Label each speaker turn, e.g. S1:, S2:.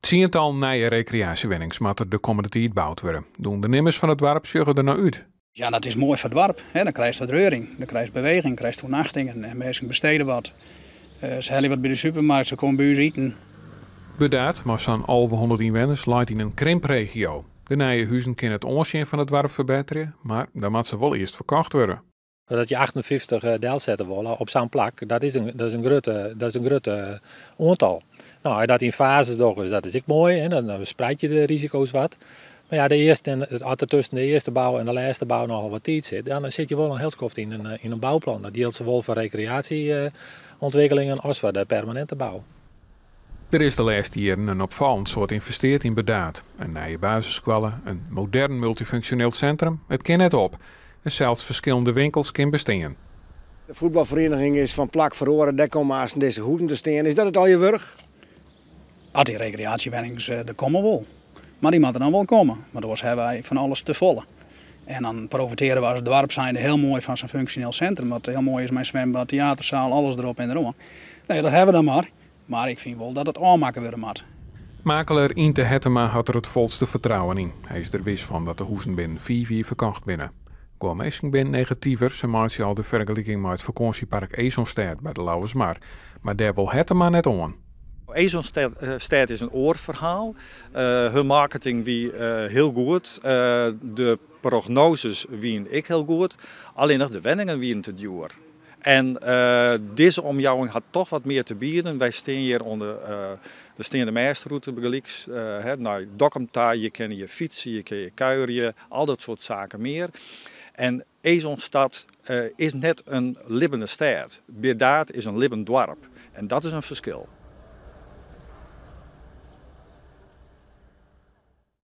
S1: Tsientallen nije rekreaasjewennings moatte de kommende tiid boud wurde. De ûndernimmers fan it doarp sjogge der nei út.
S2: Ja, dat is moai foar it doarp. Dan krijst wat reuring, dan krijst beweging, krijst oernachtingen en minsken bestede wat. Se helje wat by de supermarkt, se komme by ús iten.
S1: Burdaard, mei sa'n 1100 ynwenners, leit yn in krimpregio. De nije huzen kinne it oansjen fan it doarp ferbetterje, mar dan moat se wol earst ferkocht wurde.
S3: Dat je 58 delsette wolle op sa'n plak, dat is in grutte, dat is in grutte oantal. No, as je dat yn fazes dogge, dat is ek moai, hè, dan spreid je de risiko's wat. Mar ja, as der tusken de earste bou en de lêste bou nochal wat tiid sit, dan sit je wol in hiel skoft yn in bouplan. Dat jildt sawol foar rekreaasjeûntwikkelingen as foar de permaninte bou.
S1: Der is de lêste jierren in opfallend soad ynvestearre yn Burdaard. In nije basisskoalle, in modern multyfunksjoneel sintrum, it kin net op. En sels ferskillende winkels kinne bestean.
S4: De fuotbalferiening is fan plak feroare, dêr komme aanst dizze huzen te stean. Is dat it allegear wurdich?
S2: As dy rekreaasjewennings der komme wol. Mar dy moatte dan wol komme, want oars hawwe wy fan alles te folle. En dan profitearje we as doarp zijnde hiel moai fan sa'n funksjoneel sintrum, wat hiel moai is mei swimbad, teaterseal, alles derop en deroan. Nee, dat hawwe we dan mar. Mar ik fyn wol dat it ôfmakke wurde moat.
S1: Makeler Ynte Hettema hat der it folste fertrouwen yn. Hy is der wis fan dat de huzen binnen 5 jier ferkocht binne. Guon minsken binne negativer, se meitsje al de fergeliking mei it fakânsjepark Esonstêd by de Lauwersmar. Mar dêr wol Hettema net oan.
S5: Esonstêd is in oar ferhaal. Hun marketing wie hiel goed. De prognoses wiene ek hiel goed. Allinnich de wenningen wiene te djoer. En dizze omjouwing hat dochs wat mear te bieden. Wy steane hjir oan de steande mêstrûte bygelyks, nei Dokkum ta. Je kinne hjir fytse, je kinne hjir kuierje, al dat soart saken mear. En Esonstad is net in libbene stêd. Birdaard is in libben doarp. En dat is in ferskil.